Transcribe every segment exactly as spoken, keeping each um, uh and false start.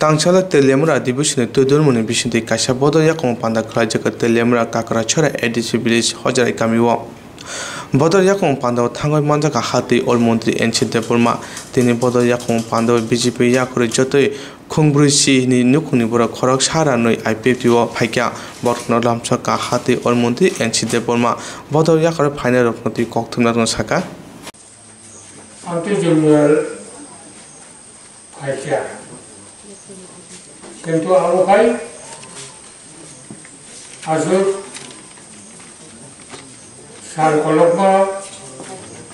Tangsalo Teliamura Adibusini Twi Dormoni bisingtwi kaisa bodol yakung panda khlaijak Teliamura Kakrachora A D C village Hojarai kamio. Bodol yakung pandao thangwi manjak Hatwi Ol Montri N C Debbarma. Tini bodol yakung pandao B J P yakurwi jotoi khungbrwi C ni nukhungni borok khorok sa ranwi I P F T o phaikha. Borokno lamsa ka Hatwi Ol Montri N C Debbarma bodol yakurwi phainairokno twi kokthumnairokno sakha. Ang tei jwng phaikha. Kintu abo khai aswk sal kolokma,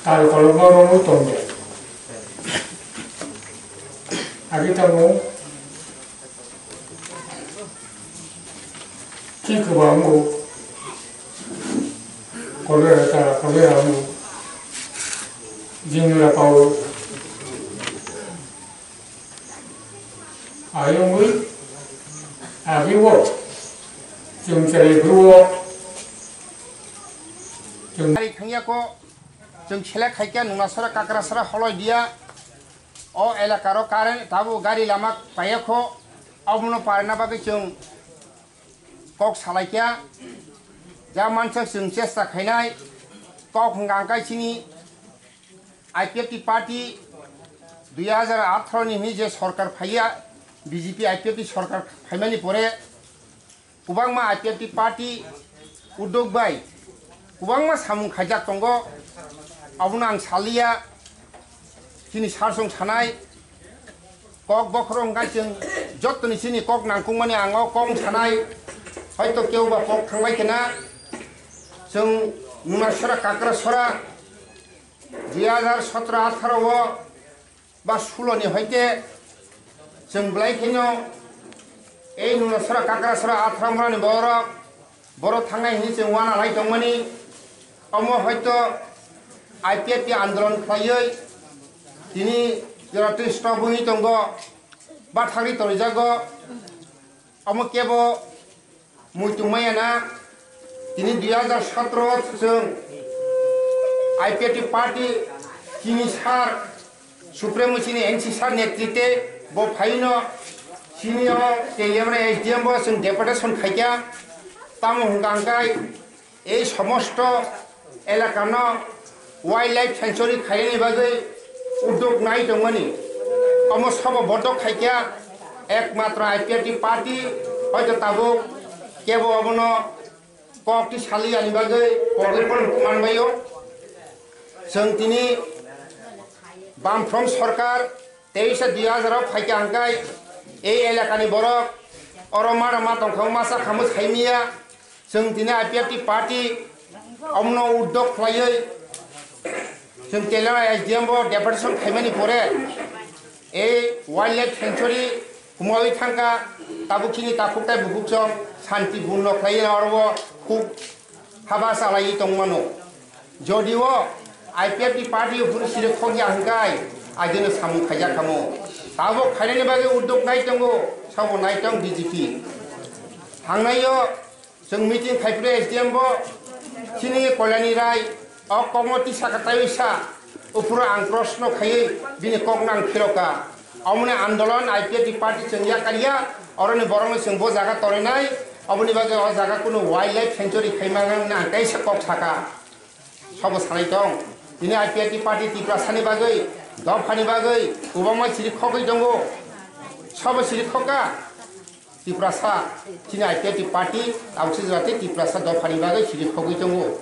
tal kolokma rwui tongya. Agi tamo. Ki kwbangbo kolera tara kolera wngo. Jingla pao ayongwi agibo chwng chari bwrwo chwng. Ari thangya ko chwng selek khaikya nunasara kakrasara holoi diya. O elakaro current tabo gari lama payakho, abono parna bagwi chwng kok salaikya. Ja mansak chwng chesta khainai kok hwnkha hwnkhe chini I P F T party dui hajar atharo ni hwnwi je sorkar phaiya, B J P I P F T sorkar phaimani pore kwbangma I P F T party uddog bai kwbangma samung khaijak tongo. Abono ang saliya, chini sar song sanai kok bokhorok wngkha chwng jottoni chini kok nangkukmani ang o kok sanai. Hoito kebo ba kok thangbai khena chwng nunasora kakrasora dui hajar sotro atharo o ba sulo ni hoite chwng belai kheno ei nunasora kakrasora athramrani borok borok thangnai hwnwi chwng uanalai tongmani. Omo hoito I P F T andolon khlaiwi tini jora twi stop wngwi tongo, bathagwi tonijago. Omo kebo muitu maya na. Tini dui hajar sotro chwng I P F T party chini sar Supremo chini N C sar netrite bo phaino chini o Teliamura S D M bo chwng deputation khaikha. Tamo hwnkha hwnkhe ei somosto elakano wildlife sanctuary khainani bagwi uddog nai tongmani. Omo sabo bodok khaikha ekmatro I P F T party hoito tabuk kebo obono kok ti saliyani bagwi problem phano manbaio. Chwng tini Bamfront sorkar teisa dui hajar o phaikha hwnkhe ei elakani borok oro mano ma tongkha masa khamu saimiya. Chwng tini I P F T party omono uddog khlaiwi chwng Teliamura S D M bo deputation khaimani pore ei wildlife sanctuary humawi thangkha, tabuk chini takhuk tei bukhuk chwng santi bunno khlaiwi oro bo khuk haba chalaiwi tongmano. Jodio I P F T party phuru siri khokya hwnkhe agino samung khaijak khamu. Tabuk khainani bagwi uddog nai tongo, sabo nai tong B J P. Thangnaio chwng meeting khai phuru S D M bo chini Kalyani Rai o kokno tisa kwtaiwi sa, uphuru ang proshno khaiwi bini kokno ang phirokha. Omoni andolon I P F T party chwng yakarya, oroni borokno chwng bo jaga torinai, oboni bagwi o jaga kunu wildlife sanctuary khaimani ang kaisa kok saka. Sobo sanai tong, tini I P F T party Tiprasani bagwi, dophani bagwi kwbangma siri khogwi tongo. Sobo siri khokha Tiprasa, chini I P F T party, tabukse jora tei Tiprasa dophani bagwi siri khogwi tongo.